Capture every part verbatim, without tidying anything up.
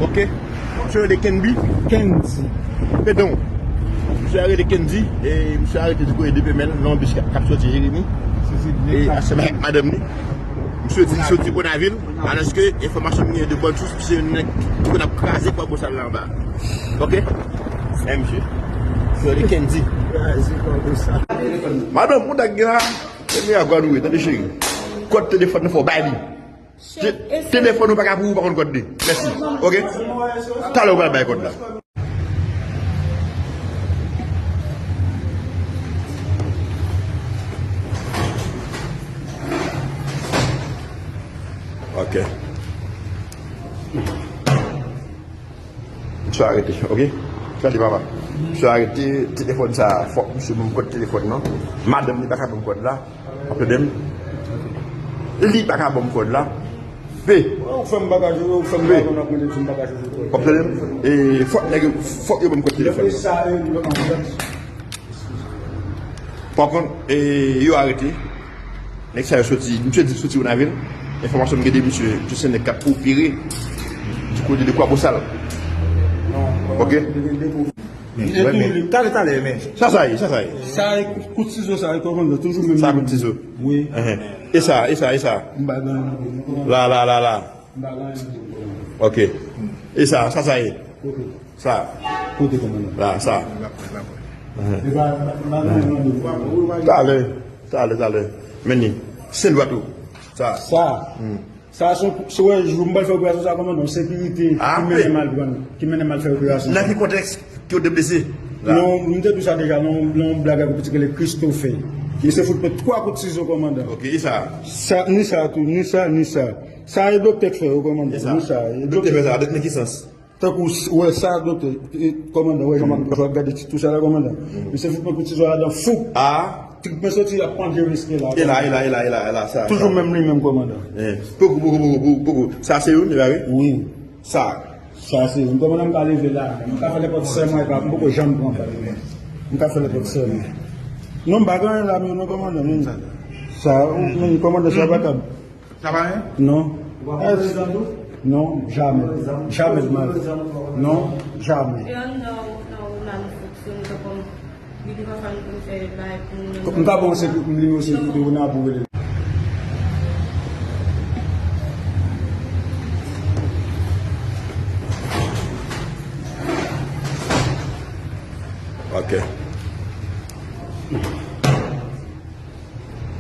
Ok. Misye rele Kenby. Kendy. Pedon. Misye a rele Kendy. E misye arete di kote de Pemèl, nan yon bis k ap, k ap soti Jeremi. E ansanm avèk madanm li. Misye di li soti Bonavil. Alòske enfòmasyon m genyen de bòn sous, misye yon nèg ki konn ap kraze Kwabosal la anba. Ok. E misye. Misye rele Kendy. Kraze Kwabosal. Madanm, kontak gen la. E mi a gwa nou ye, tande cheri. Kòd telefòn nan fò bay li. Te- Telefòn ou pa ka pou ou pa konn kòd li. Mèsi. Ok. Talè ou pral bay kòd la. Ok. Misye arete, ok? Tande papa. Misye arete, telefòn sa, fòk misye ban m kòd telefòn nan. Madanm li pa ka ban m kòd la. W ap tande m? Li pa ka ban m kòd la. Pe. Ou fè m bagaj, ou fè m bagaj, ou ap mande m bagaj. W ap tande m? E fòk nèg yo, fòk yo ban m kòd telefòn nan. Sa, e, Pa kont, e, yo arete. Nèg sa yo soti, misye di soti Bonavil. Enfòmasyon m gen de misye, misye se nèg k ap opere du côté de Kwabosal. Ok? Talè, talè, men. Sa, sa ye, sa, sa ye. Sa, kout sizo, sa, kòmandan, toujou menm. Sa, kout sizo. Wi. E sa, e sa, e sa. La, la, la, la. Ok. E sa, sa, sa ye. Sa. Kote kòmandan? La, sa. Talè, talè, talè. Men li. Sen dwat ou. Sa. Sa. Sa, se, se wè, jou m pral fè operasyon sa, kòmandan, sekirite ki mennen m al pran, ki mennen m al fè operasyon. Nan ki kontèks ke w te blese? Non, m te di w sa deja, nan yon, nan yon blag ak yon pitit ki rele Christophe. Misye fout mwen twa kout sizo, kòmandan. Ok, e sa? Sa, ni sa tou, ni sa, ni sa. Sa e doktè k fè yo, kòmandan. Ni sa. Doktè fè sa, nan ki sans? Tankou, wè sa, doktè, e, kòmandan, wè jan m ap gade ti tou sa la, kòmandan. Misye fout mwen kout sizo ladan, fou. Trip mwen soti ap pandye riske la. E la, e la, e la, e la, e la, sa. Toujou menm li menm, kòmandan. Poko, poko, poko, poko, poko. Sa se youn, e pa vre? Wi. Sa. Sa se youn. Kòmandan, m ka leve la. M ka fè nenpòt sèman, e pa, m poko janm pran bal. M ka fè nenpòt sèman. Non, m pa gen anyen la, men non, kòmandan, men sa, men kòmandan, sa pa kab. Sa pa anyen? Non. Non, jamè. Jamè l mal. Non, jamè. E anndan ou, nan ou la nou fonksyone tankou m, li te pa fè nou konn fè bagay pou nou menm. M ka ba w nimewo sekirite ou nan pou rele. Ok.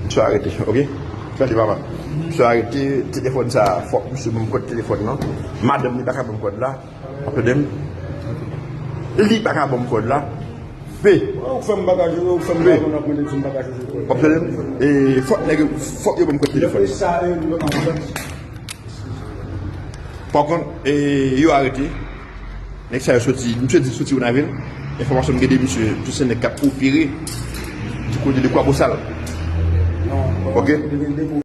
Misye arete, ok? Tande papa. Misye arete, telefòn sa, fòk misye ban m kòd telefòn nan. Madanm li pa ka ban m kòd la. W ap tande m? Li pa ka ban m kòd la. Pe. Ou fè m bagaj, ou fè m bagaj, ou ap mande m bagaj. W ap tande m? E fòk nèg yo, fòk yo ban m kòd telefòn nan. Sa, e, Pa kont, e, yo arete. Nèg sa yo soti, misye di soti Wonavil. Enfòmasyon m gen de misye, misye se nèg k ap opere du côté de Kwabosal. Ok?